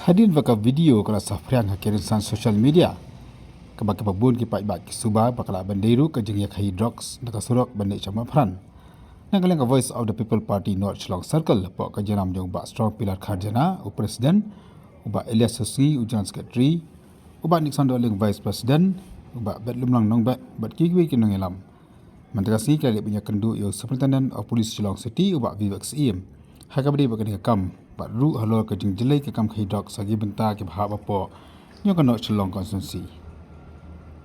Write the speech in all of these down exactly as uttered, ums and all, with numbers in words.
Hadien ba ka video ka la saphriang ha ki rynsan social media, kaba kiba bun ki paidbah ki suba ba ka lah ban dei ruh ka jingïakhaïi drugs na ka surok ban leit sha Mawphran. Na ka liang ka Voice of the People Party North Shillong Circle, hapoh ka jingialam jong u Bah Strong Pillar Kharjana, u President, u Bah Elias Susngi, u General Secretary, u Bah Nixon Dohling, Vice President, u Bah Betlumlang Nongbeh bad kiwei ki nongïalam. Mynta ka sngi ki la leit ban ïakynduh ïa u Superintendent of Police Shillong City, u Bah Vivek Syiem, ha kaba dei bad kane ka kam, bad ruh halor ka jingjyllei ka kam khaïi drugs ha ki bynta kiba hap hapoh jong ka North Shillong Constituency.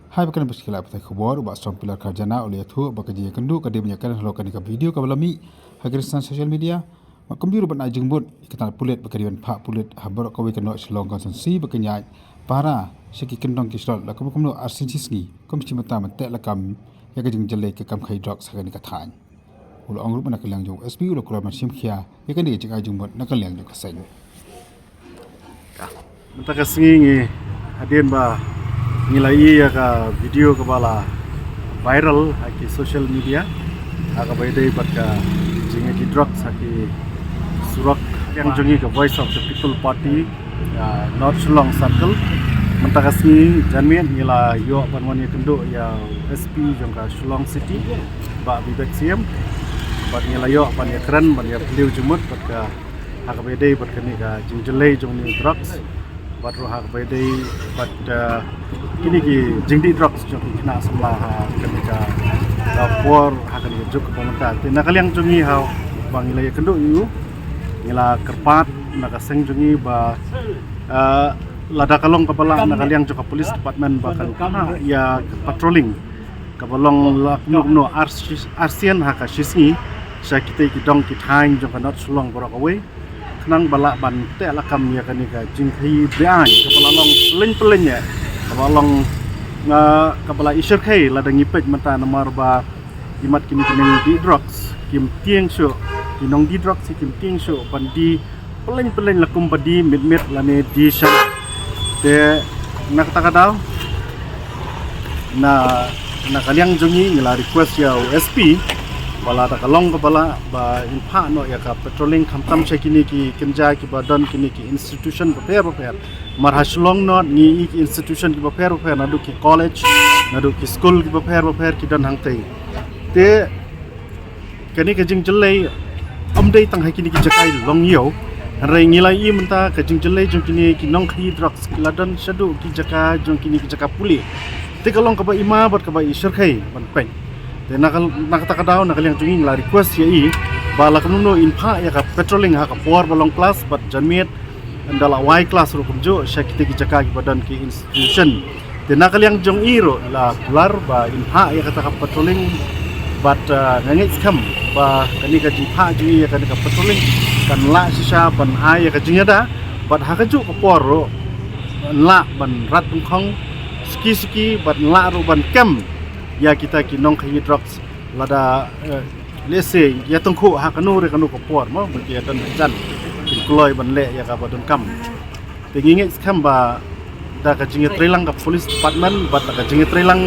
Haba kren bad ki lad pathai khubor, u Bah Strong Pillar Kharjana u la ïathuh ba ka jingïakynduh ka dei ban ïakren halor kane ka video kaba la mih ha ki rynsan social media, bad kumjuh ruh ban ai jingmut ïa ka tnad pulit ba ka dei ban phah pulit ha baroh kawei ka North Shillong Constituency ba kin ïaid para sha ki kyndong ki slot la kumno kumno ar sien shi sngi, kum shi bynta ban teh lakam ïa ka jingjyllei ka kam khaïi drugs ha kane ka thaiñ. U la ong ruh ba na ka liang jong u S P u la kular ban shim khia ïa kane ka jingai jingmut na ka liang jong ka seng. Mynta ka sngi ngi, hadien ba ngi la ïohi ïa ka video kaba la viral ha ki social media, ha kaba ïadei bad ka jingïakhaïi drugs ha ki surok, ka liang jong ngi ka Voice of the People Party, ah, North Shillong Circle. Mynta ka sngi janmiet ngi la ïoh ban wan ïakynduh ïa u S P jong ka Shillong City, Bah Vivek Syiem. Bad ngi la ïoh ban ïakren, ban ïaphylliew jingmut bad ka, ha kaba ïadei bad kane ka jingjyllei jong une u drugs, bad ruh ha kaba ïadei bad, eh, kine ki jingdih drugs jong ki khynnah samla ha kane ka, ka por, ha kane ka juk kaba mynta. Te na ka liang jong ngi, haba ngi la ïakynduh ïa u, ngi la kyrpad na ka seng jong ngi ba, eh, lada ka long kaba lah na ka liang jong ka police department ba kan phah ïa ka patrolling kaba long la kumno kumno ar shi-, ar sien ha ka shi sngi sha kitei ki dong ki thaiñ jong ka North Shillong baroh kawei, khnang ba lah ban teh lakam ïa kane ka jingkhaïi be-aiñ kaba la long pylleng pylleng ïa, kaba long, ah, kaba la ishyrkhei lada ngi peit mynta, namar ba imat kine ki nongdih drugs kim tieng shuh, ki nongdih drugs kim tieng shuh ban dih pylleng pylleng la kum ba dih mit mit lane dih shana. Te na kata ka daw, na, na ka liang jong ngi ngi la request ïa u S P ba lada ka long kaba lah ba in phah noh ïa ka patrolling, khamtam sha kine ki kynja kiba don kine ki institution bapher bapher. Namar ha Shillong North ngi ïohi ki institution kiba pher bapher, naduh ki college, naduh ki skul kiba pher bapher ki don hangtei. Te kane ka jingjyllei ym dei tang ha kine ki jaka i long ïew. Hynrei ngi la ïohi mynta ka jingjyllei jong kine ki nongkhaïi drugs ki la don shaduh ki jaka jong kine ki jaka pule. Te ka long kaba i ma bad kaba i shyrkhei ban peit. Te na ka, na kata ka daw, na ka liang jong ngi ngi la request ïa i ba la kumno in phah ïa ka patrolling ha ka por ba long klas bad janmiet ynda la wai klas ruh kumjuh sha kita ki jaka kiba don ki institution. Te na ka liang jong i ruh la kular ba in phah ïa kata ka patrolling bad, ah, nga ngeit skhem ba kane ka jingphah jong i ïa kane ka patrolling kan lah shisha ban ai ïa ka jingïada bad ha kajuh ka por ruh lah ban rat pynkhong suki suki bad lah ruh ban kem ïa kita ki nongkhaïi drugs lada, eh, lehse ïa tyngkhuh ha kano re kano ka por mo, ba ki ïa don hajan kin kloi ban leh ïa kaba donkam. Te ngi ngeit skhem ba da ka jingïatreilang ka police department bad da ka jingïatreilang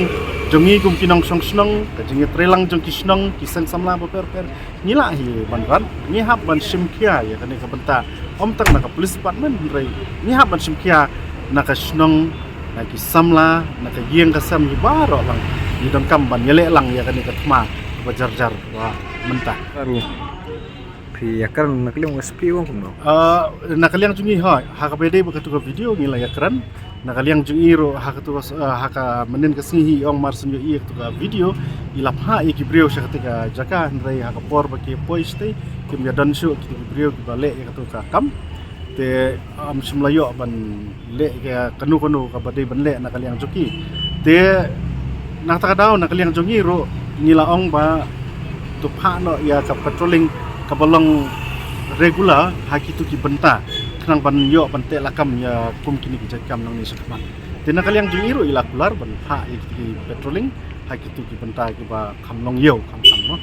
jong ngi kum ki nongshong shnong, ka jingïatreilang jong ki shnong, ki seng samla bapher bapher, ngi lah hi ban rat, ngi hap ban shim khia ïa kane ka bynta. Ym tang na ka police department hynrei ngi hap ban shim khia na ka shnong, na ki samla, na ka ïing ka sem hi baroh lang. Ngi donkam ban ïaleh lang ïa kane ka thma ba jar jar ba mynta. Phi ïakren na ka liang S P ong kumno? Ah, na ka liang jong ngi hoi, ha kaba ïadei bad katu ka video ngi la ïakren. Na ka liang jong i ruh ha katu ka, ah, ha ka mynnin ka sngi hi ong mar syn ïohi ïa katu ka video i la phah ïa ki briew sha katu ka jaka, hynrei ha ka por ba ki poi shatei kim ïa don shuh kiti ki briew kiba leh ïa katu ka kam. Te, um, ym shym la ïoh ban leh ïa kano kano kaba dei ban leh na ka liang jong ki. Te na kata ka daw na ka liang jong ngi ruh ngi la ong ba to phah noh ïa ka patrolling kaba long regular ha kitu ki bynta khnang ban ïoh ban teh lakam ïa kum kine ki jait kam nangne shakhmat. Te na ka liang jong ngi ruh i la kular ban phah ïa kitu ki patrolling ha kitu ki bynta kiba kham long ïew kham kham noh.